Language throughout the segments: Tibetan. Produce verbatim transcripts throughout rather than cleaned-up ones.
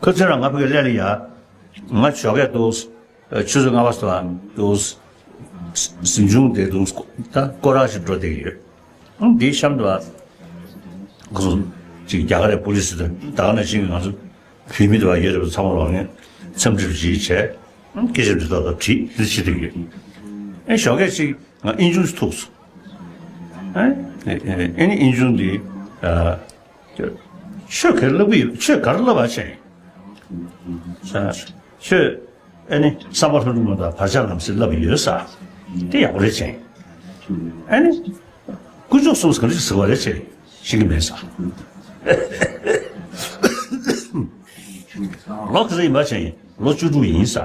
ཁ་ཚོན་རང་ང་ཕ་གི་ལས་ལ་ཡ། ང་ཞོགས་ཀས་འདུག་ཆུ་ཚོད་ལྔ་པ་ཙམ་འདུག་གཟིམ་ཆུང་དེ་འདུག་ད་སྐོར་ར་ཞིག་འགྲོ་བསྡད་ཀྱི་ཡོད། ཨང་འདིའི་གཤམ་དུ་ཁོ་ཚོ་ཅིག་རྒྱ་གར་རེད། པུ་ལི་སི་དང་ད་ག་ནང་བཞིན་གྱི་ང་ཚོ་བོད་མི་དེ་བ་ཡོད་རེད་པ། ཚང་མ་ལོག་ནས་འཚམས་འདྲི་ཅིག་བྱས། ཨང་སྐད་ཆ་འདྲི་ཏག་ཏག་དྲིས་འདི་བྱེད་བསྡད་ཀྱི་ཡོད། ཨེ་ཞོགས་ཀས་ཅིག་ང་ཨིན་ཆུང་ཞིག་ཐུག་སོང་། ཨེ་ཨེ་ཨེ་ནི་ཨིན་ཆུང་འདི་ཨ། ཆོས་ག་རེ་བསླབ་ཀྱི་ཡོད། ཆོས་ག་རེ་བསླབ་པ་བྱས། ཆོས་ཨེ་ནི་བསམ་པ་ལྷུན་གྲུབ་མ་དང་བར་ཆད་ལམ་སེལ་བསླབ་ཀྱི་ཡོད་ས། དེ་ཡག་པོ་རེད་བྱས། ཨེ་ནི་དཀོན་མཆོག་གསུམ་ག་རེ་ཟེར་བ་རེད་བྱས། ཤེས་ཀྱི་མེད་ས། ལོ་ག་ཚོད་ཡིན་པ་བྱས། ལོ་བཅུ་དྲུག་ཡིན་ས།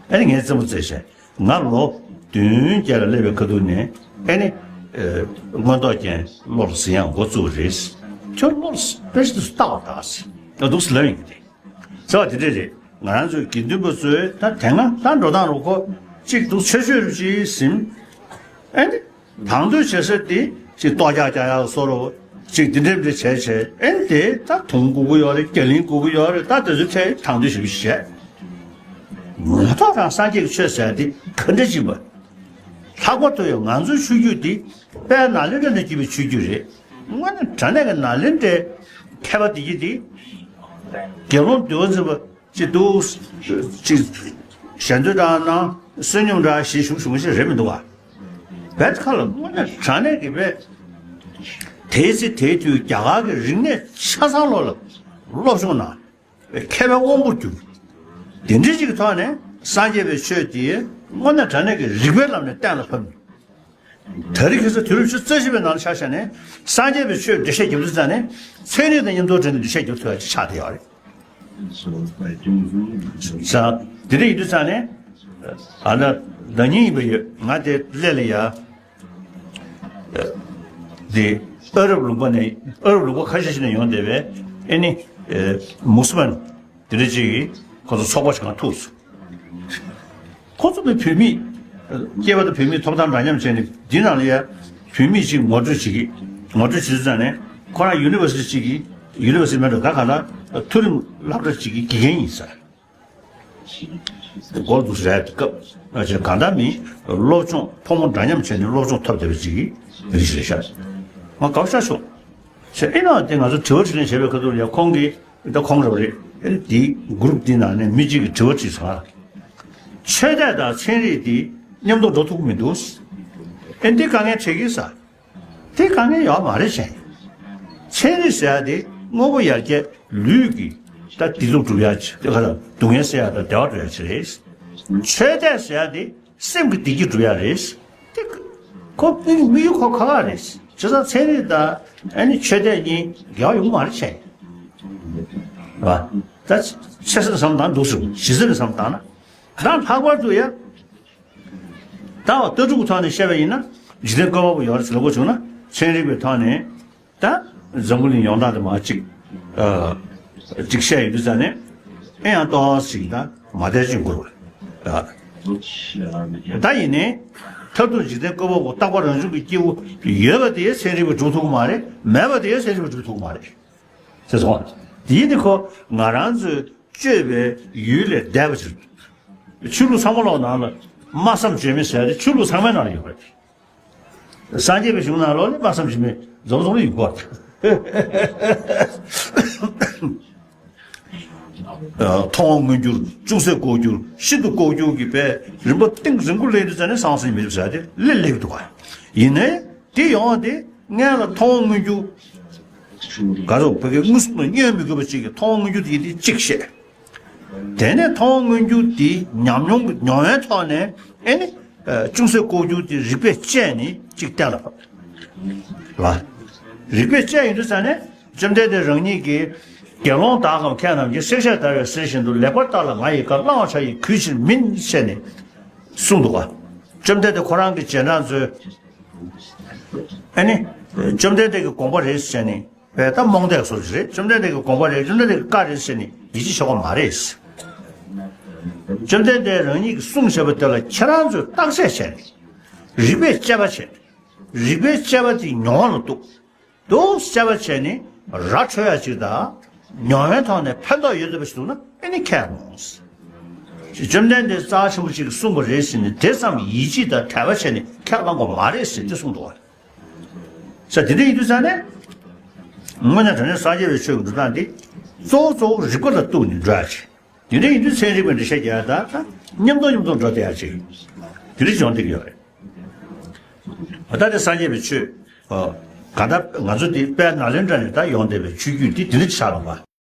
ཨེ་ནི་ངས་རྩེད་མོ་རྩེས་བྱས། ང་ལོ་བདུན་བརྒྱད་ལ་སླེབས་པའི་ཁ་ཐུག་ནས་ཨེ་ནི། ཨེ། མངོན་རྟོགས་རྒྱན་བློ་ལ་ཟིན་ཡག་འགོ་བཙུགས་པ་རེད། ཁྱོད་བློ་ལ་དཔེ་ཆ་དེ་ཚོ་ལྟ་བ་དག་ཟེར། ང་འདུག་སེ་ལབ་ཡིན་གྱི་རེད། ཟེར་བ་དེ་འདྲས་རེད། ང་རང་ཚོའི་དགེ་འདུན་པ་ཚོས་ད་དེ་སྔ་ད་འགྲོ་སྟངས་རུ་ཁོ་གཅིག་འདུག་ཆོས་ཆོས་རུ་ཅིག་ཟིན། ཨེ་ནི། དང་དོད་བྱེད་ས་དེ་ཅིག་ལྟོ་རྒྱག་རྒྱག་ཡག་བཟོ་འདྲ་ཅིག་དེ་འདྲས་འདྲས་བྱས་བྱས། ཨེ་ནི་དེ་ད་དུང་དགོས་ཀྱི་ཡོད་རེད། རྒྱ་གླིང་དགོས་ཀྱི་ཡོད་རེད། ད་དེ་ཚོ་ཁྱེད་དང་དོད་བྱེད་པ་ཞིག་བྱས། ངོ་ཐོག་རང་སངས་རྒྱས་ཀྱི་ཆོས་ཟེར་ཡག་དེ་ག་འདྲ་ཅིག་པ། ལྷག་པར་དུ་ཡང་ང་ཚོའི་ཆོས་བརྒྱུད་འདི་དཔལ་ནཱ་ལེནྡྲ་ནས་བརྒྱུད་པའི་ཆོས་བརྒྱུད་རེད། དངོས་གནས་དྲང་གནས་ཀྱི་ནཱ་ལེནྡྲའི་མཁས་པ་འདི་གྱིས་འདི་དགེ་སློང་འདུལ་བ་འཛིན་པ་ཅིག་འདུག་ཅིག་ཞལ་འདོན་འདྲ་གནང་། བསོད་སྙོམས་འདྲ་ཞིག་ཞུ་ཞུ་མི་ཤེས་རེད་མི་འདུག་ག་བེད་ཁ་ལ་དངོས་གནས་དྲང་གནས་ཀྱི་བེད། དེའི་ཚེ་དེའི་དུས་རྒྱ་གར་གྱི་རིག་གནས་ཆ་ཚང་ལོག་ལ་སློབ་སྦྱོང་གནང་། མཁས་པའི་དབང་པོར་གྱུར། དེ་འདྲ་ཅིག་གི་ཐོག་ནས་སངས་རྒྱས་པའི་ཆོས་དེ་དངོས་གནས་དྲང་གནས་ཀྱི་རིག་པའི་ལམ་ནས་གཏན་ལ་ཕབ་ནས། དེ་རིང་ཁ་སང་དུས་རབས་ཉི་ཤུ་རྩ་བཞི་པའི་ནང་ལ་ཆ་བཞག་ནས་སངས་རྒྱས་པའི་ཆོས་འགྲེལ་བཤད་རྒྱབ་དུས་ཙང་ནས་ཚན་རིག་དང་མཉམ་དུ་འབྲེལ་ནས་འགྲེལ་བཤད་རྒྱབ་ཐུབ་ཡག་ཅིག་ཆགས་བསྡད་ཡོད་རེད། ས། དེ་འདྲ་ཡིན་དུས་ཙང་ནས་ཨ་ན་ཟླ་ཉིན་ཡིན་པ་ཡོད། ང་དེ་སླེབས་ལ་ཡ། དེ་ཨ་རབ་ལུང་པ་ནས་ཨ་རབ་ལུང་པ་ཁ་ཤས་ཤིག་ནས་ཡོང་བསྡད་པའི་ཨེ་ནི་མུ་སི་མན་དེ་འདྲ་ཅིག་གིས་ཁོ་ཚོ་ཚོགས་པ་ཞིག་ནང་ཐུག་སོང་། ཁོ་ཚོ་ནི་བོད་མི། སྐྱེས་པ་དང་བོད་མིའི་ཐོབ་ཐང་འདྲ་མཉམ་བྱས་ནས་འདི་ནང་ལ་ཡ་བོད་མི་ཅིག་ངོ་སྤྲོད་བྱེད་ཀྱི། ངོ་སྤྲོད་བྱེད་དུས་ཙང་ནས་ཁོ་རང་ཡུ་ནི་ཝར་སི་ཊི་ཅིག་གི། ཡུ་ནི་ཝར་སི་ཊི་མིན་འགྲོ་ད་ག་ལ་མཐོ་རིམ་སློབ་གྲྭ་ཅིག་གི་དགེ་རྒན་ཡིན་ས། སྒོར་འདུག་ཟེར་ཡ་དེ་སྐབས་ང་ཚོས་གང་ལྟར་མིན་སློབ་སྦྱོང་ཕོ་མོ་འདྲ་མཉམ་བྱས་ནས་སློབ་སྦྱོང་ཐོབ་བསྡད་པ་ཅིག་གི་རིགས་ཤིག་རེད་ཤག་ང་དགའ་པོ་ཆགས་བྱུང་། ཞེས་ཨེ་ནང་དེ་ང་ཚོ་དྲི་བ་དྲིས་ལན་བྱས་པའི་ཁ་ཐུག་ལ་ཡ་ཁོང་གིས་ད་ཁོང་རེད་པ་རེད། ཨེ་འདིའི་གུ་རུབ་འདི་ནང་ནས་མི་གཅིག་གིས་དྲི་བ་དྲིས་སོང་ང་། ཆོས་དད་དང་ཚན་རིག་འདི་མཉམ་དུ་འགྲོ་ཐུབ་ཀྱི་མི་འདུག་ཨེ་འདི་དཀའ་ངལ་འཕྲད་ཀྱི་ས། དེ་དཀའ་ངལ་ཡོད་མ་རེད་བྱས། ཚན་རིག་ཟེར་ཡ་དེ་དངོས་པོ་ཡར་རྒྱས་ལུས་ཀྱི་ད་བདེ་སྡུག་སྒྲུབ་ཡ་ཅིག་དེ་ག་ད་སྡུག་བསྔལ་སེལ་ཡ་དང་བདེ་བ་སྒྲུབ་ཡ་ཅིག་རེད། ཆོས་དད་ཟེར་ཡ་དེ་སེམས་ཀྱི་བདེ་སྐྱིད་སྒྲུབ་ཡ་རེད། དེ་ཁོ་དམིགས་དམིགས་ཡུལ་ཁོ་ཁག་ཁག་རེད། བྱས་ཙང་ཚན་རིག་དང་ཨ་ནི་ཆོས་དད་གཉིས་འགལ་བ་ཡོང་མ་རེད་བྱས། རེད་པ། ད་ཆེ་ས་ནས་བསམ་བཏང་འདུག་ཟེར། ཞི་ས་ནས་བསམ་བཏང་ན། ད་ལྷག་པར་དུ་ཡ། ད་ལྟ་གྲུབ་ཀྱི་ཐོག་ནས་བཤད་པ་ཡིན་ན་འཇིག་རྟེན་བཀོད་པ་པོ་ཡོད་རེད་ཟེར་ལབ་དགོས་བྱུང་ན་ཚན་རིག་པའི་ཐོག་ནས་ད་འཛམ་བུ་གླིང་ཡོངས་གྲགས་དེ་མར་གཅིག་ཨ་གཅིག་བཤད་ཡོང་དུས་ཙང་ནས་ཨེ་ཡང་ཏོག་ཙམ་ད་མ་བདེ་ཅིག་འགོར་བ་རེད། ད་ཡིན་ནའི་མཐར་ཐུག་འཇིག་རྟེན་བཀོད་པ་པོ་རྟག་པ་རང་བྱུང་གི་སྐྱེས་བུ་ཡོད་པ་དེ་ཚན་རིག་པས་སྒྲུབ་ཐུབ་ཀྱི་མ་རེད། མེད་པ་དེ་ཚན་རིག་པས་སྒྲུབ་ཐུབ་ཀྱི་མ་རེད། ཟེར་སོང་། དེ་ཡིན་དུས་ཁོ་ང་རང་ཚོའི་སྤྱོད་པའི་ཡུལ་ལས་འདས་པ་ཅིག་ཆོས་ལུགས་ཚང་མ་ལོག་ནང་ལ་སྨྲ་བསམ་བརྗོད་མེད་ཟེར་ཏེ་ཆོས་ལུགས་ཚང་མའི་ནང་ལ་ཡོད་པ་རེད། སངས་རྒྱས་པའི་གཞུང་ནང་ལོག་ལ་སྨྲ་བསམ་བརྗོད་མེད་འཛོམས་འཛོམས་ལ་ཡོད་པ་རེད། མཐོང་བ་མངོན་གྱུར་ཅུང་ཟད་ལྐོག་གྱུར་ཤིན་ཏུ་ལྐོག་གྱུར་གྱི་པའི་རིམ་པ་གཏིང་རིང་པོ་སླེབས་དུས་ཙང་ནས་སངས་སངས་མི་འདུག་ཟེར་ཏེ་སླེབས་སླེབས་འདུག་ག་ཡིན་ནའི་དེ་ཡོང་བ་དེ་སྔོན་ལ་མཐོང་བ་མངོན་གྱུར། ག་རེ་བོད་སྐད་དངོས་སུ་ལ་བསྙོན་མི་དགོས་པ་ཅིག་གིས་མཐོང་བ་མངོན་གྱུར་དེ་ཡིན་དེ་གཅིག་བཤད། དེ་ནས་མཐོང་བ་མངོན་གྱུར་དེ་ཉམས་མྱོང་གི་མྱོང་བའི་ཐོག་ནས་ཨེ་ནི་ཅུང་ཟད་ལྐོག་གྱུར་དེ་རིགས་པས་དཔྱད་ནས་གཅིག་གཏན་ལ་ཕབ། རེད་བ། རིགས་པས་དཔྱད་ཡོང་དུས་ཙང་ནས་བཅོམ་ལྡན་འདས་རང་ཉིད་ཀྱིས་དགེ་སློང་དག་གམ་མཁས་རྣམས་ཀྱིས། བསྲེག་བཅད་བརྡར་བའི་གསེར་བཞིན་དུ། ལེགས་པར་བརྟགས་ལ་ང་ཡི་བཀའ། བླང་བར་བྱ་ཡི་གུས་ཕྱིར་མིན། ཟེར་ནས་གསུངས་འདུག་ག་བཅོམ་ལྡན་འདས་ཁོ་རང་གི་རྗེས་འབྲང་ཚོས་ཨེ་ནི་བཅོམ་ལྡན་འདས་ཀྱི་དགོངས་པ་རེད་ཟེར་ནས། བས་ད་རྨོངས་དད་བཟོ་ཞིག་རེད། བཅོམ་ལྡན་འདས་ཀྱི་དགོངས་པ་རེད། བཅོམ་ལྡན་འདས་ཀྱི་བཀའ་རེད་ཟེར་ནས་ཡིད་ཆེས་བྱེད་དགོས་མ་རེད། བཅོམ་ལྡན་འདས་རང་ཉིད་ཀྱིས་གསུངས་བཞག་པ་དེ་ལ་ཁྱེད་རང་ཚོས་བརྟག་དཔྱད་བྱས་ནས། རིགས་པས་དཔྱད་པ་བྱས་ནས། རིགས་པས་དཔྱད་པ་དེ་མྱོང་བ་ལ་གཏུགས། འདུག་དཔྱད་པ་བྱས་ནས་ར་འཕྲོད་ཡ་ཅིག་དང་། མྱོང་བའི་ཐོག་ནས་ཕན་ཐོགས་ཡོད་བསྡད་པ་ཞིག་འདུག་ན་ཨེ་ནི་ཁས་ལོངས། བཅོམ་ལྡན་འདས་རྩ་ཆེན་པོ་ཅིག་གིས་གསུངས་པ་རེད་ཟེར་ནས་དེ་ཙམ་ཡིད་ཆེས་དང་དད་པ་བྱས་ནས་ཁས་བླངས་དགོས་མ་རེད་ཟེར་དེ་གསུངས་འདུག་བ། ས་དེ་འདྲ་ཡིན་དུས་ཙང་ནས། དངོས་གནས་དྲང་གནས་སངས་རྒྱས་པའི་ཆོས་ཀྱི་འགྲོ་སྟངས་འདི། གཙོ་བོ་གཙོ་བོ་རིགས་པ་ལ་གཏུགས་ནས་འགྲོ་ཡ་ཆེ། དེ་འདྲ་ཡིན་དུས་ཚན་རིག་པའི་འགྲེལ་བཤད་རྒྱག་ཡ་དང་མཉམ་དུ་མཉམ་དུ་འགྲོ་བསྡད་ཡ་ཆེ། དེ་འདྲ་ཡོང་བསྡད་ཀྱི་ཡོད་རེད། ད་ལྟ་དེ་སངས་རྒྱས་པའི་ཆོས། གང་ལྟར་ང་ཚོ་འདི་དཔལ་ནཱ་ལེནྡྲ་ནས་ད་ཡོང་བསྡད་པའི་ཆོས་བརྒྱུད་འདི་དེ་འདྲ་ཆགས་འདུག་བ།